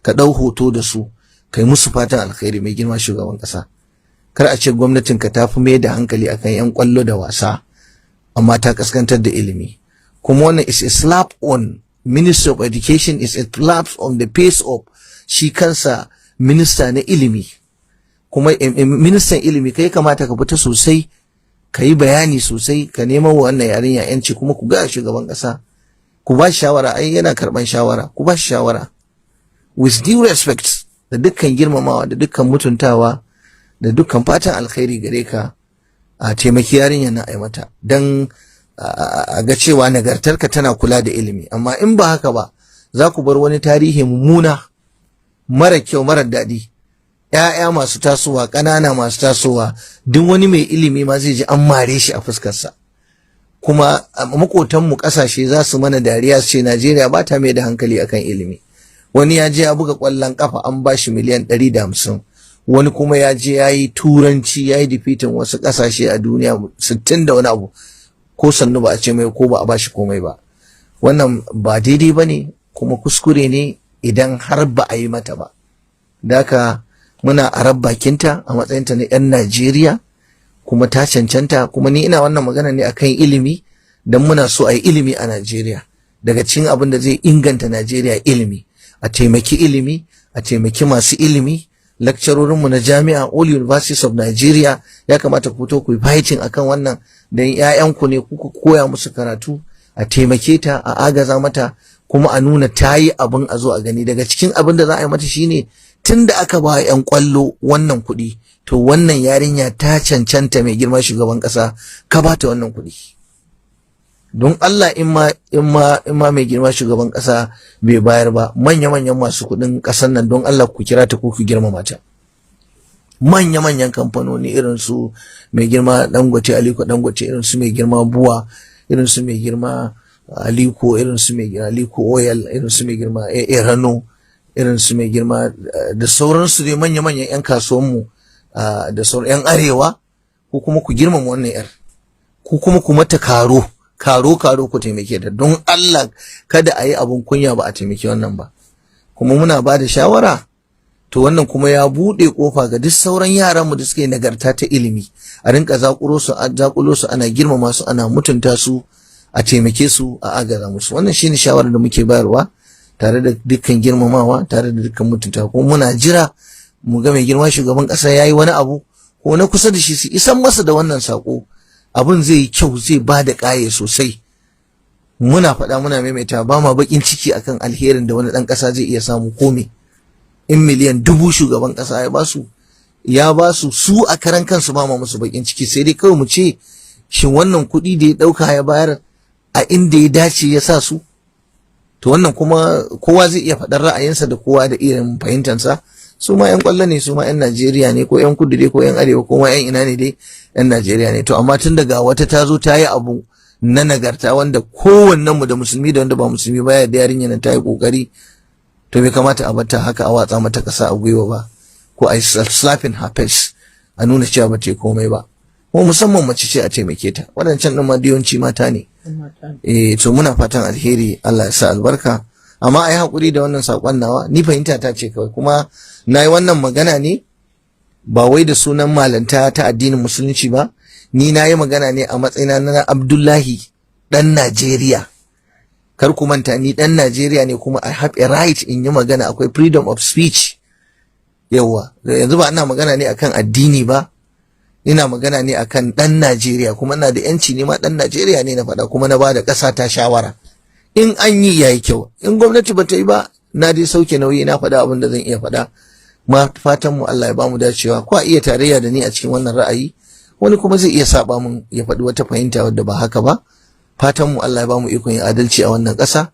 Ka ɗau hoto da su, kai musu fatan alkhairi. Mai girma shugaban ƙasa, kar a ce gwamnatin ka ta fi mai da hankali akan 'yan kwallo da wasa, amma ta kaskantar da ilimi. Kuma wannan is a slap on Minister of Education, is a slap on the face of shi kansa minista na ilimi. Kuma ministan ilimi, kai kamata ka fita sosai, ka yi bayani sosai, ka nemo wa wannan yarinya yanci. Kuma ku ga shugaban kasa, ku ba shawara, ai yana karban shawara. Ku ba shawara with due respect, da dukkan girmamawa, da dukkan mutuntawa, da dukkan fatan alkhairi gare ka, a taimaki yarinya na ai mata don a ga cewa nagartarka tana kula da ilimi. Amma in ba haka ba, za ku bar wani tarihi mummuna, mara kyau, mara daɗi. ‘Ya'ya masu tasowa, ƙanana masu tasowa, duk wani mai ilimi ma zai ji an mare shi a fuskarsa. Kuma makotanmu ƙasashe za su mana dariya, su ce Najeriya ba ta mai da hankali akan ilimi. Wani ya je ya buga ƙwallon ƙafa, an ba shi miliyan 150. Wani kuma ya je ya yi turanci, ya yi defeating wasu ƙasashe a duniya 60 da wani abu, ko sannu ba a ce mai, ko ba a ba shi komai ba. Wannan ba daidai ba ne, kuma kuskure ne idan har ba a yi mata ba. Daka muna a bakinta a matsayinta na 'yan Najeriya, kuma ta cancanta. Kuma ni ina wannan magana ne akan ilimi, don muna so a yi ilimi a Najeriya. Daga cikin abin da zai inganta Najeriya, ilimi. A taimaki ilimi, a taimaki masu ilimi, lakcarorinmu na jami'a, all universities of Nigeria, ya kamata ku fito ku yi fighting akan wannan, don 'ya'yanku ne kuka koya musu karatu. A taimake ta, a agaza mata, kuma a nuna ta yi abin a zo a gani. Daga cikin abin da za a yi mata shine, tun da aka ba 'yan kwallo wannan kuɗi, to wannan yarinya ta cancanta. Mai girma shugaban ƙasa, ka ba ta wannan kuɗi don Allah. In ma mai girma shugaban ƙasa bai bayar ba, manya manyan masu kuɗin ƙasar nan, don Allah ku kira ta ko ku girmama ta. Manya manyan kamfanoni irin su mai girma Dangote, Aliko Dangote, irin su mai girma BUA, irin su mai girma Aliko, irin su mai girma Aliko Oil, irin su mai girma Rano, irin su mai girma, da sauransu dai, manya manyan 'yan kasuwanmu da sauran 'yan arewa, ko kuma ku girmama wannan 'yar, ko kuma ku mata karo karo karo, ku taimake ta. Don Allah kada a yi abun kunya ba a taimaki wannan ba. Kuma muna ba da shawara, to wannan kuma ya buɗe kofa ga duk sauran yaranmu da suke nagarta ta ilimi, a rinka zakulo su, zakulo su, ana girmama su, ana mutunta su, a taimake su, a agaza musu. Wannan shine shawarar da muke bayarwa, tare da dukkan girmamawa, tare da dukkan mutunta. Kuma muna jira mu ga mai girma shugaban ƙasa yayi wani abu, ko na kusa da shi su isan masa da wannan sako. Abin zai yi kyau, zai ba da ƙaye sosai. Muna faɗa, muna maimaita, ba ma baƙin ciki akan alherin da wani ɗan ƙasa zai iya samu. Kome in miliyan 1000 shugaban ƙasa ya basu, ya basu su a karan kansu, ba ma musu baƙin ciki. Sai dai kawai mu ce, shin wannan kuɗi da ya ɗauka ya bayar, a inda ya dace ya sa su? To wannan kuma kowa zai iya faɗar ra'ayinsa, da kowa da irin fahimtansa. Su ma 'yan kwallo ne, su ma 'yan Najeriya ne, ko 'yan kudu dai, ko 'yan arewa, ko ma 'yan ina ne dai, 'yan Najeriya ne. To amma tun daga wata ta zo ta yi abu na nagarta, wanda kowannen mu, da musulmi da wanda ba musulmi ba, ya da yarinya nan ta yi kokari, to bai kamata a bata haka a watsa mata kasa a gwiwa ba, ko a yi slapping her face, a nuna cewa ba ta yi komai ba. Kuma musamman mace ce, a taimake ta. Waɗancan ɗin ma yawanci mata ne. Eh, to muna fatan alheri, Allah ya sa albarka. Amma a yi haƙuri da wannan saƙon nawa, ni fahimta ta ce kawai. Kuma na yi wannan magana ne ba wai da sunan malanta ta addinin musulunci ba. Ni na yi magana ne a matsayina na Abdullahi ɗan Najeriya. Kar ku manta, ni ɗan Najeriya ne, kuma I have a right in yi magana. Akwai freedom of speech. Yawa, yanzu ba ina magana ne akan addini ba, ina magana ne akan ɗan Najeriya, kuma ina da yanci ne ma, ɗan Najeriya ne, na faɗa, kuma na bada ƙasa ta shawara. In an yi, yayi kyau. In gwamnati ba ta yi ba, na dai sauke nauyi, na faɗa abin da zan iya faɗa. Ma fatan mu Allah ya bamu dacewa. Ko a iya tarayya da ni a cikin wannan ra'ayi, wani kuma zai iya saba mun, ya faɗi wata fahimta wadda ba haka ba. Fatan mu Allah ya bamu ikon yin adalci a wannan ƙasa.